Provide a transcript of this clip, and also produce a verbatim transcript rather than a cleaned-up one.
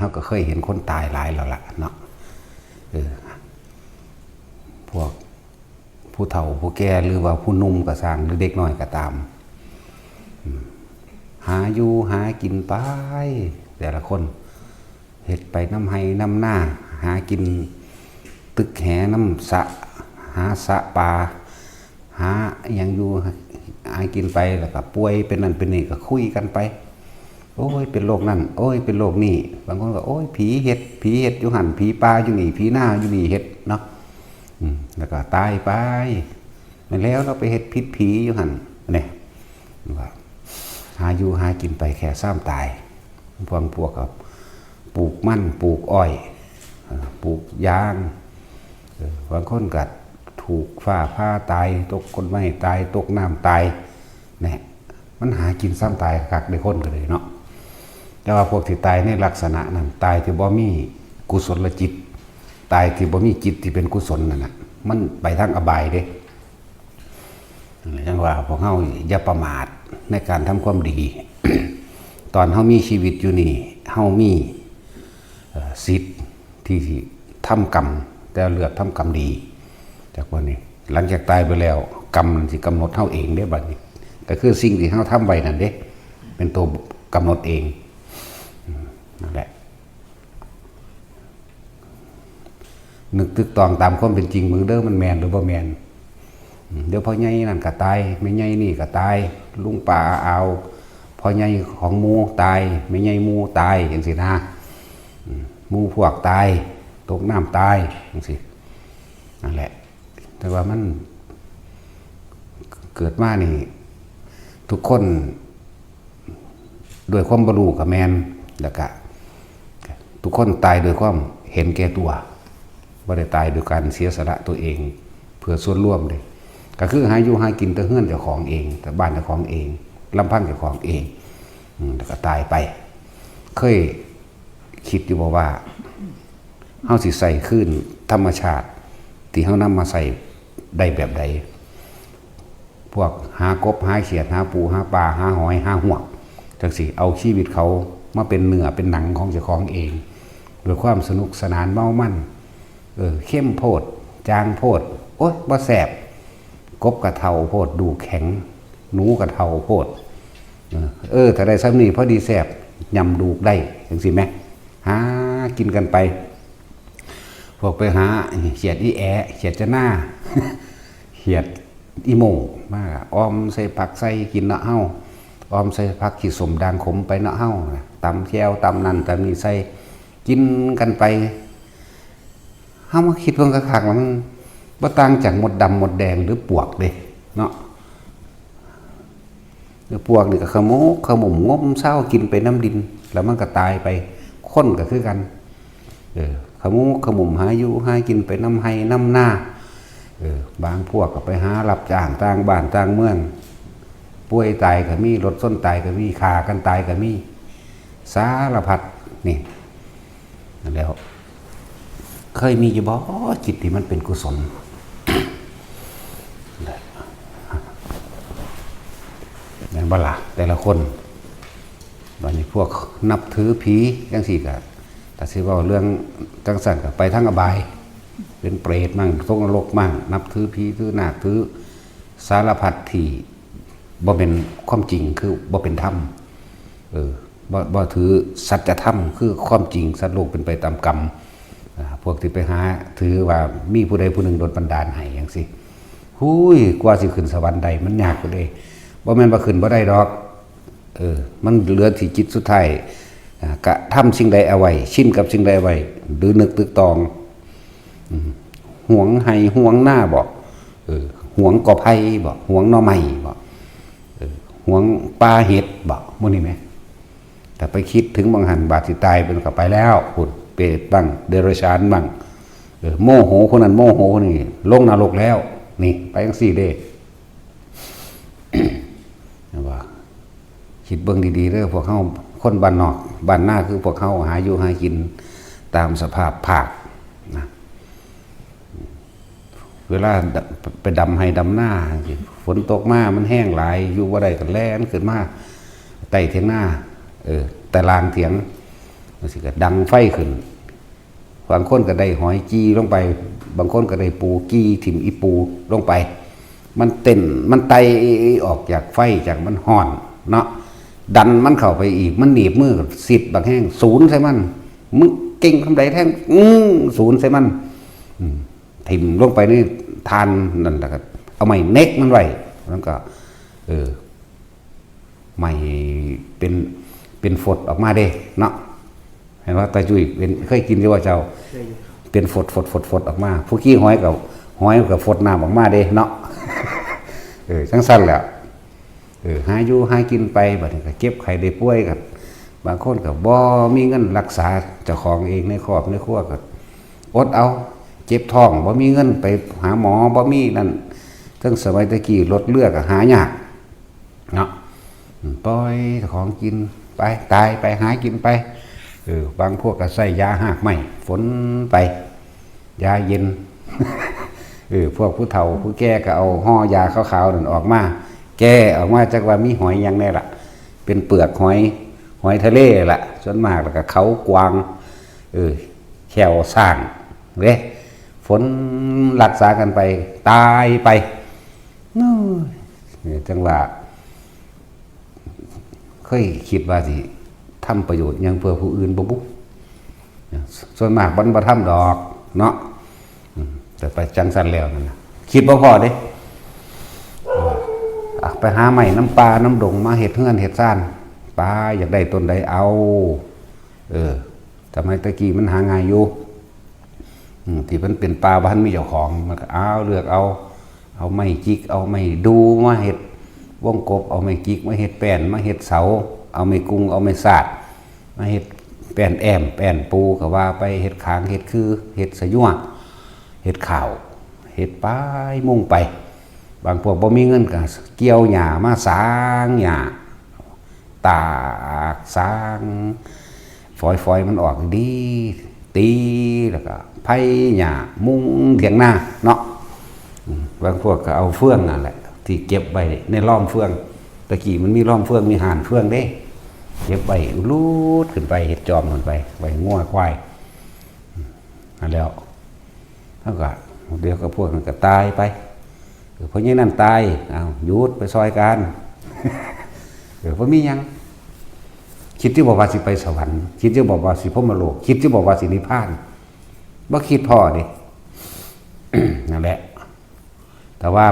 เราก็เคยเห็นคนตายหลายแล้วล่ะเนาะ เออ พวกผู้เฒ่าผู้แก่หรือว่าผู้หนุ่มก็ซ่างหรือเด็กน้อยก็ตาม หาอยู่หากินไป แต่ละคนเฮ็ดไปนำไฮ่นำนา หากินตึกแหนำสระ หาสระปลา หาอหยังอยู่หากินไป แล้วก็ป่วยเป็นนั่นเป็นนี่ก็คุยกันไป โอ้ยเป็นโรคนั่น โอ้ยเป็นโรคนี่ บางคนก็โอ้ยผีเฮ็ด ผีเฮ็ดอยู่หั่น ผีป่าอยู่นี่ ผีนาอยู่นี่เฮ็ดเนาะ อืม แล้วก็ตายไป แม่นแล้วเราไปเฮ็ดผิดผีอยู่หั่น เนี่ย ว่าหาอยู่หากินไปแค่ซ้ำตาย พวกพวกก็ปลูกมันปลูกอ้อย เอ่อ ปลูกยาง เอ่อ บางคนก็ถูกฟ้าผ่าตาย ตกต้นไม้ตาย ตกน้ำตาย เนี่ย มันหากินซ้ำตายคักเด้คนก็เลยเนาะ แต่ว่าพวกที่ตายในลักษณะนั้น ตายที่บ่มีกุศลจิต ตายที่บ่มีจิตที่เป็นกุศลนั่นน่ะ มันไปทางอบายเด้ จั่งว่าพวกเฮาอย่าประมาทในการทำความดี ตอนเฮามีชีวิตอยู่นี่ เฮามี เอ่อ สิทธิ์ที่สิทำกรรม แต่เลือกทำกรรมดี จากวันนี้ หลังจากตายไปแล้ว กรรมมันสิกำหนดเฮาเองเด้บัดนี้ ก็คือสิ่งที่เฮาทำไว้นั่นเด้ เป็นตัวกำหนดเอง อืม นั่นแหละ นึกตึกตองตามความเป็นจริงเบิ่งเด้อ มันแม่นหรือบ่แม่น อืม เดี๋ยวพ่อใหญ่นั่นก็ตาย แม่ใหญ่นี่ก็ตาย ลุงป้าอาอาว พ่อใหญ่ของหมู่ตาย แม่ใหญ่หมู่ตาย จั่งซี้นะ อืม หมู่พวกตาย ตกน้ำตาย จั่งซี้ นั่นแหละ แต่ว่ามัน เกิดมานี่ ทุกคน ด้วยความบ่รู้ก็แม่น แล้วก็ ทุกคนตายด้วยความเห็นแก่ตัว บ่ได้ตายโดยการเสียสละตัวเอง เพื่อส่วนรวมเด้ ก็คือหาอยู่หากินแต่เฮือนเจ้าของเอง แต่บ้านเจ้าของเอง ลำพังเจ้าของเอง อืม แล้วก็ตายไป เคยคิดอยู่บ่ว่า เฮาสิใส่คืนธรรมชาติ ที่เฮานำมาใส่ได้แบบใด พวกหากบหาเขียด หาปูหาปลา หาหอยหาฮวก จั่งซี้ เอาชีวิตเขามาเป็นเนื้อเป็นหนังของเจ้าของเอง ด้วยความสนุกสนานเมามัน เออ เข้มโพด จางโพด โอ๊ย บ่แซ่บ กบกะเฒ่าโพด ดูกแข็ง หนูกะเฒ่าโพด เออ เออ ถ้าได้ส่ำนี้พอดีแซ่บ ยำดูกได้ จั่งซี้แหม หากินกันไป พวกไปหาเขียดอีแอะ เขียดจะหน้า เขียดอีโม่ มาออมใส่ผักใส่กินเนาะเฮา ออมใส่ผักขี้ส้มด่างขมไปเนาะเฮา ตำแจ่วตำนั่นตำนี่ใส่ กินกันไป เฮามาคิดเบิ่งคักๆ แล้วมันบ่ต่างจากมดดำมดแดงหรือปลวกเด้ เนาะ หรือปลวกนี่ก็ขมุกขมุมงมเซากินไปนำดิน แล้วมันก็ตายไป คนก็คือกัน เออ ขมุกขมุมหาอยู่หากินไปนำไฮ่นำนา เออ บางพวกก็ไปหารับจ้างต่างบ้านต่างเมือง ป่วยตายก็มี รถชนตายก็มี ฆ่ากันตายก็มี สารพัด นี่ แล้ว เคยมีอยู่บ่ จิตที่มันเป็นกุศล แม่นบ่ล่ะ แต่ละคน บัดนี้พวกนับถือผีจั่งซี้ก็ ถ้าสิเว้าเรื่องจั่งซั้นก็ไปทางอบาย เป็นเปรตมั่ง ตกนรกมั่ง นับถือผี ถือนาค ถือสารพัดที่บ่เป็นความจริง คือบ่เป็นธรรม เออ บ่ บ่ถือสัจธรรม คือความจริง สัตว์โลกเป็นไปตามกรรม อ่า พวกที่ไปหาถือว่ามีผู้ใดผู้หนึ่งโดนบันดาลให้จั่งซี้ หุย กว่าสิขึ้นสวรรค์ได้ มันยากกว่าเด้ บ่แม่นว่าขึ้นบ่ได้ดอก เออ มันเหลือที่จิตสุดท้าย อ่า กระทำสิ่งใดเอาไว้ ชินกับสิ่งใดไว้ หรือนึกตึกตอง อืม หวงไฮ่หวงนาบ่ เออ หวงกอไผ่บ่ หวงหน่อไม้บ่ เออ หวงป่าเห็ดบ่ หมู่นี้แหม ถ้าไปคิดถึงหม่องหั่น บาดสิตายเพิ่นก็ไปแล้ว พุ้น เปรตบ้าง เดรัจฉานบ้าง เออ โมโหคนนั้น โมโหคนนี้ ลงนรกแล้ว นี่ ไปจั่งซี้เด้ ว่า คิดเบิ่งดีๆเด้อ พวกเฮา คนบ้านนอก บ้านนา คือพวกเฮาหาอยู่หากินตามสภาพภาคนะ เวลาไปดำไฮ่ดำนาจั่งซี้ ฝนตกมามันแฮงหลาย อยู่บ่ได้ก็แล่นขึ้นมาใต้เถียงนา เออ ใต้ล่างเถียง สิก็ดังไฟขึ้น บางคนก็ได้หอยจีลงไป บางคนก็ได้ปูจีถิ่มอีปูลงไป มันเต้นมันไต่ออกจากไฟจากมันฮ้อนเนาะ ดันมันเข้าไปอีก มันหนีบมือสิดบักแห้งศูนย์ใส่มัน มึงเก่งคำใดแท้ง อืมศูนย์ใส่มัน อืมถิ่มลงไปในทานนั่นแหละครับ เอาไม้เน็กมันไว้ มันก็ เออ ไม้เป็นเป็นฟดออกมาเด้เนาะ เห็นว่าตาจุ้ยเป็นเคยกินอยู่ว่าเจ้า เป็นฟดฟดฟดฟดออกมา ผู้ขี้หอยกับหอยกับฟดน้ำออกมาเด้เนาะ เออจังสั้นแหละ เออหาอยู่หากินไปบัดนี้ก็เจ็บไข้ได้ป่วยกัน บางคนก็บ่มีเงินรักษาเจ้าของเองในครอบในครัวก็อดเอา เจ็บท้องบ่มีเงินไปหาหมอบ่มีนั่น ทั้งสมัยตะกี้รถเรือก็หายากเนาะ อืมปล่อยเจ้าของกินไป ตายไปหากินไป เออบางพวกก็ใส่ยาหากไม้ฝนไป ยาเย็น เออพวกผู้เฒ่าผู้แก่ก็เอาห่อยาขาวๆนั่นออกมา แก้ออกมาจากว่ามีหอยหยังแน่ละ เป็นเปลือกหอย หอยทะเลละส่วนมากแล้วก็เขากวาง เออแข้วช้างเด้ ฝนรักษากันไป ตายไป โอ้ยนี่จังว่า เคยคิดว่าสิทำประโยชน์หยังเพื่อผู้อื่นบ่บุ ส่วนมากมันบ่ทำดอกเนาะ อืมแต่ไปจังซั่นแล้วนั่นน่ะ คิดบ่พอเด้ เอออ่ะไปหาไม้น้ำป่าน้ำดงมาเฮ็ดเฮือนเฮ็ดซาน ป่าอยากได้ต้นใดเอา เออสมัยตะกี้มันหาง่ายอยู่ อืมที่มันเป็นป่าบ่ทันมีเจ้าของ มันก็เอาเลือกเอา เอาไม้จิก เอาไม้ดูมาเฮ็ดวงกบ เอาไม้จิกมาเฮ็ดแป้น มาเฮ็ดเสา เอาไม้กุง เอาไม้สาด มาเฮ็ดแป้นแอม แป้นปู ก็ว่าไป เฮ็ดขาง เฮ็ดคือ เฮ็ดสะยั่ว เฮ็ดข้าว เฮ็ดไปมุ่งไป บางพวกบ่มีเงินก็เกี่ยวหญ้ามาสางหญ้า ตากสาง ฝอยๆมันออกดี ตี แล้วก็ไผหญ้ามุงเถียงนาเนาะ อืมบางพวกก็เอาเฟืองนั่นแหละ ที่เก็บไว้ในล่อมเฟือง ตะกี้มันมีล่อมเฟือง มีห่านเฟืองเด้ เก็บไว้ลูดขึ้นไป เฮ็ดจอมขึ้นไป ไว้งัวควาย อืมนั่นแล้ว แล้วก็เดี๋ยวก็พวกนั้นก็ตายไป เออพ่อใหญ่นั่นตาย อ้าว หยุดไปซอยกัน เออบ่มีหยัง คิดที่บอกว่าสิไปสวรรค์ คิดที่บอกว่าสิพรหมโลก คิดที่บอกว่าสินิพพาน บ่คิดพอเด้ นั่นแหละ แต่ว่า